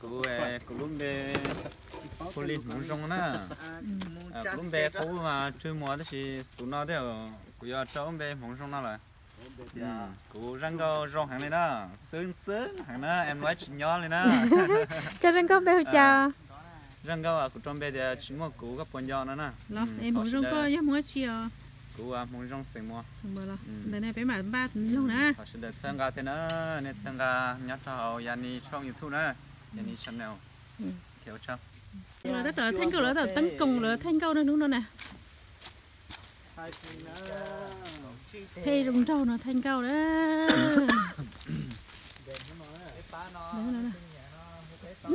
Kuv, kuv lub npe hu li Hmoov Zoo na. Kuv lub npe qub mas Rwg Muas tab sis xub no thiab kuv yuav rau lub npe Hmoov Zoo no lawm. Kuv zaj nkauj zoo heev li na, xwb xwb heev na, em lawv tsis nyob li na. Koj zaj nkauj npe hu cas? Zaj nkauj kuv rau npe tias Tsis Muaj Kuv Koj Puas Nco no na. Hmoov Zoo koj yog Hmoov dab tsi os? Kuv Hmoov Zoo xeem Muas. Ntawm no peb mam npaj mloog na. Thov sawv daws txhawb nqa thiab na, nej txhawb nqa nyob rau hauv Yanis tshooj YouTube na, Yanis channel. Tab tom thaij nkauj, lawv tab tom teeb koos lawv thaij nkauj na hnub no na. Thaij zoo nraug no thaij nkauj na.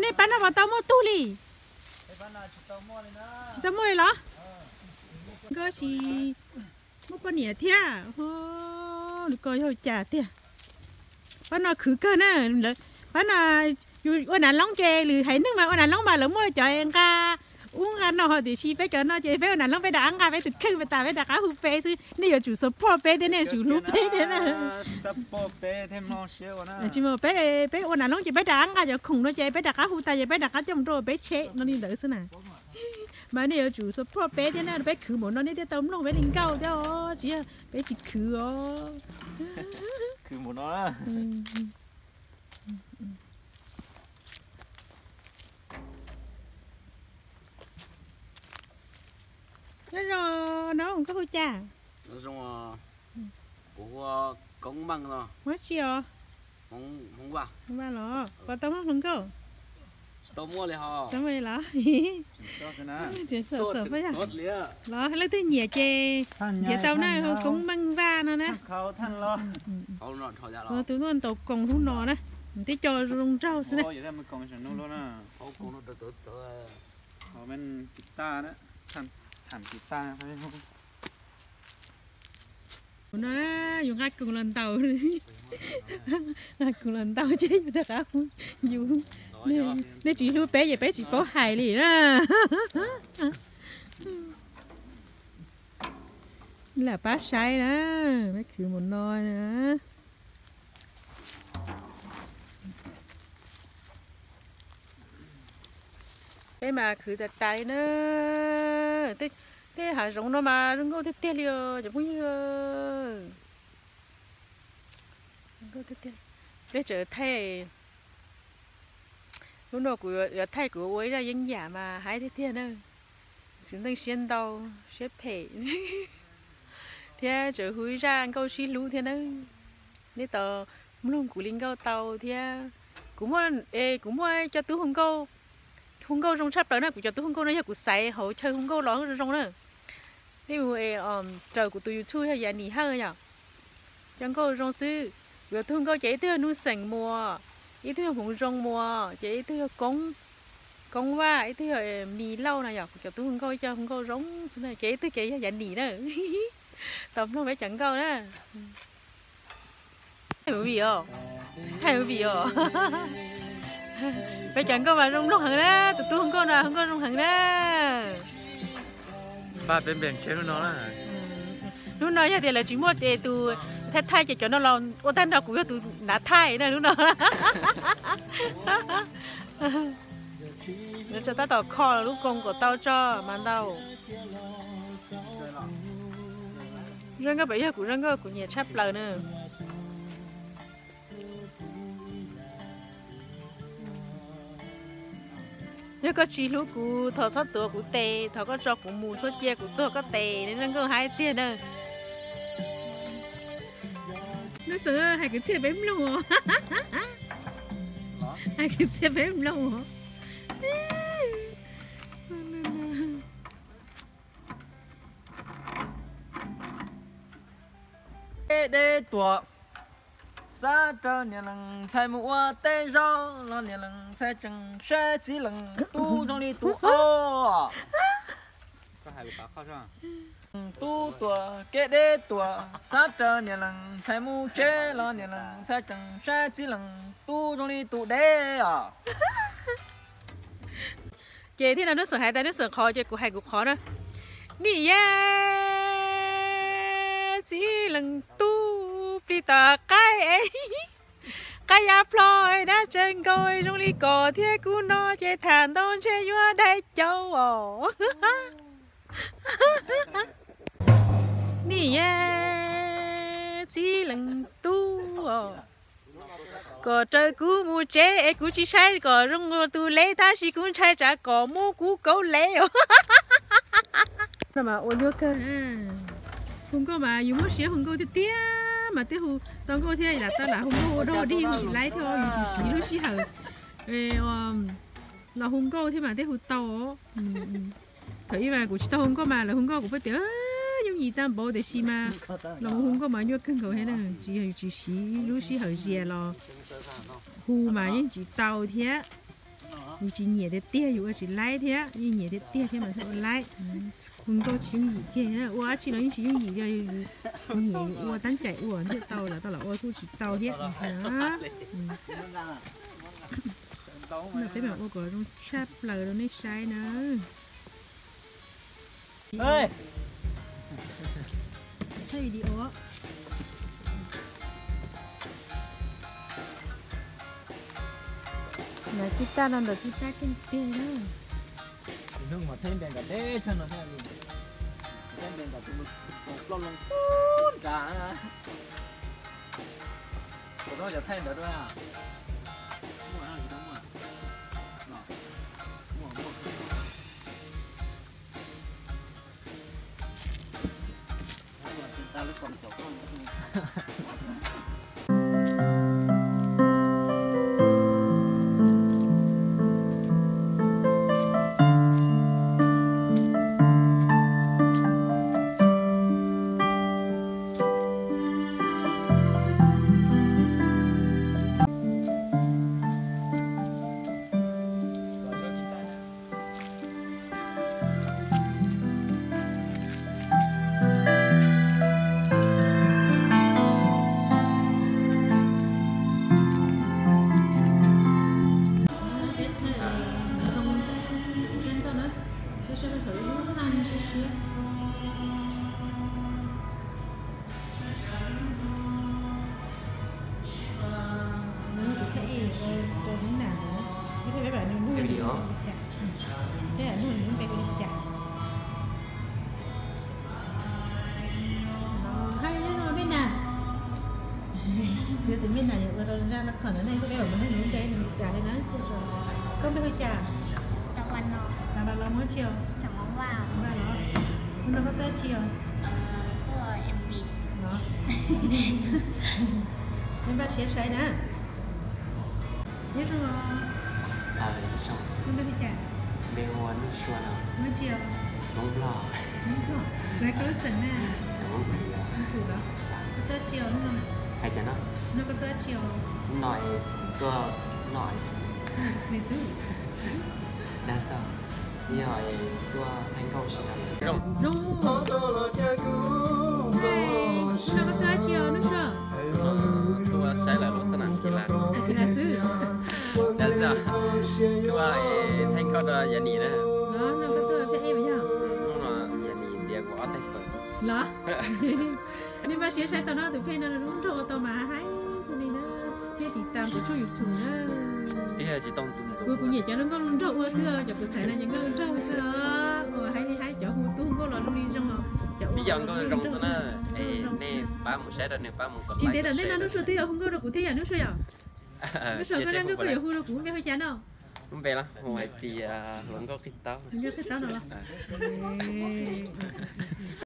Nej pab no puas tau muaj tug li? Tsis tau muaj li los? Nkauj tsis muaj poj niam thiab. Nws ko yog cas tiag? Pab no khwv kawg na. Pab no yus ua nav loob ces lwm haiv neeg mas ua nav loob mas lawv muaj cov nqa ub nqa no ho, tiam sis peb cov no ces peb ua nav loob peb rov qab nqa peb tus kheej peb tas, peb rov qab hu peb xwb. Nej yuav tsum support peb thiab, nej yuav tsum hlub peb thiab na. Tsis muaj peb, peb ua nav loob ces peb rov qab nqa cov khoom no ces peb rov qab hu tas ces peb rov qab coj mus rau peb tsheb no li ntawd xwb na. Mas nej yuav tsum support peb thiab na, peb khwv npaum no nej thiaj tau mloog peb li nkauj thiab os, tsis yog peb tsis khwv os. Khwv npaum no. Nyob zoo, no nkauj hu cas? Kuv hu Koob Meej no. Hmoob dab tsi os? Hmoob Vaj. Hmoob Vaj los puas tau mloog hluas nkauj? Tsis tau muaj li ho. Tsis tau muaj li los? Los leej twg nyiam ces nrhiav tau na, hu Koob Meej Vaj no na. Tus ntaus koos hnub no na, twb co zoo nraug xwb na. Kuv no yus nqa koos los ntaus, nqa koos los ntaus ces yus rov qab hu yus. Nej tsis hlub peb ces peb tsis paub hais li na. Lam pab saib na, peb khwv mus no na. Peb mas khwv tas tas li na. Tej hav zoov no mas zoo nkauj tiag tiag li os cov phooj ywg. Zoo nkauj tiag tiag. Peb tseem thaij, hnub no kuv yuav thaij kuv ua ib zaj yeeb yam mas haib tiag tiag na. Txiv neej siab ntau, siab phem thiab tseem hu ib zaj nkauj sib hlub thiab na. Neb tau mloog kuv li nkauj tau thiab. Kuv muaj, kuv muaj cov tub hu nkauj, hu nkauj zoo tshaj plaws na. Kuv cov tub hu nkauj no yog kuv xaiv hauv chaw hu nkauj los zoo zoo na. Nej mus raws kuv tus YouTube yog Yanis Hawj yom. Cov nkauj zoo xwb. Kuv cov tub hu nkauj ces ib tug yog Nuj Xeem Muas, ib tug yog Hmoov Zoo Muas, ces ib tug yog Koob, Koob Vaj, ib tug yog Mis Lauj no yom. Kuv cov tub hu nkauj cov hu nkauj zoo xwb na, ces ib tug ces yog Yanis na. Tau mloog peb cov nkauj na. Thaij movie os, thaij movie os. Peb cov nkauj mas zoo mloog heev na, tus tub hu nkauj no hu nkauj zoo heev na. Npaj peb npe tsheb hnub no na. Hnub no yog tias lawv tsis muaj ces tus thaij thaij ces cov no los ua tag nrho kuv yog tus nav thaij na hnub no. Lawv tso tab tom kho lub koos kom tau tso mas ntau. Zaj nkauj pem yog kuv zaj nkauj kuv nyiam tshaj plaws na. Yog koj tsis hlub kuv, thov txhob tuav kuv tes, thov koj tso kuv mus, txhob cia kuv tuag koj tes, nws zoo nkauj haib tiag na. Nuj Xeem, hais kwv txhiaj peb mloog os. Hais kwv txhiaj peb mloog os. Deb deb tuaj, xav raws niam leej ntxhais mus ua teb zaub los niam leej ntxhais tseem saib txiv leej tub zoo li tus aub. Tub tuaj kev deb tuaj, xav raws niam leej ntxhais mus tsev los niam leej ntxhais tseem saib txiv leej tub zoo li tus dev os. Ces thiab no Nuj Xeem hais tas Nuj Xeem qhov ces kuv hais kuv qhov na. Nim yog txiv leej tub plig tom qaib, qab ya plho, dab tsawg nkaus zoo li kom thiab kub no ces tham ntau ntshe yuav dai cau os. Nim yog txij leej tub os, kom raws kuv mus tsev es kuv tsis saib kom zoo tus leb tab sis kuv ntshai tsam kom muab kuv kauv leb os. No mas ua nyuaj kawg. Hu nkauj mas yus muaj siab hu nkauj tiag tiag mas thiaj hu tau nkauj thiab, lam tau lam hu nkauj ua dog dig hu tsis laib thiab, yus tsis siv lub sij hawm los hu nkauj thiab mas thiaj hu tau. Thaum ub mas kuv tsis tau hu nkauj mas lawv hu nkauj kuv pheej tias yooj yim tag npaum tiam sis mas los mus hu nkauj mas nyuaj kawg nkaus thiab na, tsis yog yus tsis siv lub sij hawm zias los hu mas yeej tsis tau thiab. Yus tsis nyiam tiag tiag, yus ua tsis laib thiab, yeej nyiam tiag tiag thiab mas thiaj ua laib. Hu nkauj tsis yooj yim kiag, ua dab tsi los yeej tsis yooj yim, yog nyiam yus ua tab cai ua thiaj tau, lam tau lam ua kuj tsis tau thiab. Peb mam ua kom zoo tshaj plaws rau nej saib na. Thaij video. Lawv tib tab no ntawm tib tab keej tiag na. Hnub mas thaij npe nram deb tshaj no thiab, thaij npe nram tus plaub loo nrad. Tus no yog thaij ntawd dua. Muaj, muaj, muaj. Hais li no me nas, yog tus me nas yuav ua rau zaj laj khom ntawd ne, koj peb mam mus hais lub npe li cas li na. Koj npe hu cas? Tab Vaj los muab tsi os? Vaj los. Hnub no koj tuaj tsi os? Los. Npaj siab saib na. Nyob zoo os. Koj npe hu cas? Npe hu ua Nuj Sua no. Muab tsi os? Hmoob Nplog. Hmoob Nplog. Lawv koj lub xeem na? Xeem Hmoob Khwm. Hmoob Khwm los? Koj tuaj tsi os hnub no? Hais cas no? Hnub no koj tuaj tsi os? Hnub no es tuaj noj ice cream. Noj ice cream xwb. Dag xwb. Yog es tuaj thaij nkauj si no. Hnub no koj tuaj tsi os Nuj Sua? Tuaj saib lawv lub xab nam kis las. Kis las xwb. Dag xwb. Tuaj thaij nkauj rau Yam Nim na. Los no koj tuaj pheej ej yog? Hnub no Yam Nim ntiav kuv ob tais fawm. Los? Nej npaj siab saib tau no, tus phej no lub nraug ua tau mas haib kawg li na. Thiab tiv tam kuv tshooj YouTube na. Kuv, kuv nyiam cov lub nkauj lub nraug ua xwb, cov kuv xaiv no ces nkauj lub nraug xwb os. Ua haib li haib, cov hu tub hu nkauj los zoo li zoo os. Cov ua nkauj zoo xwb na. Nej pab mus saib rau nws, pab mus tsis ntev tom ntej no Nuj Sua twb yog hu nkauj rau kuv thiab yom Nuj Sua yom? Nuj Sua, koj zaj nkauj koj yuav hu rau kuv npe hu cas no? Lub npe los hu hais tias hluas nkauj qhib taub. Hluas nkauj qhib taub no los?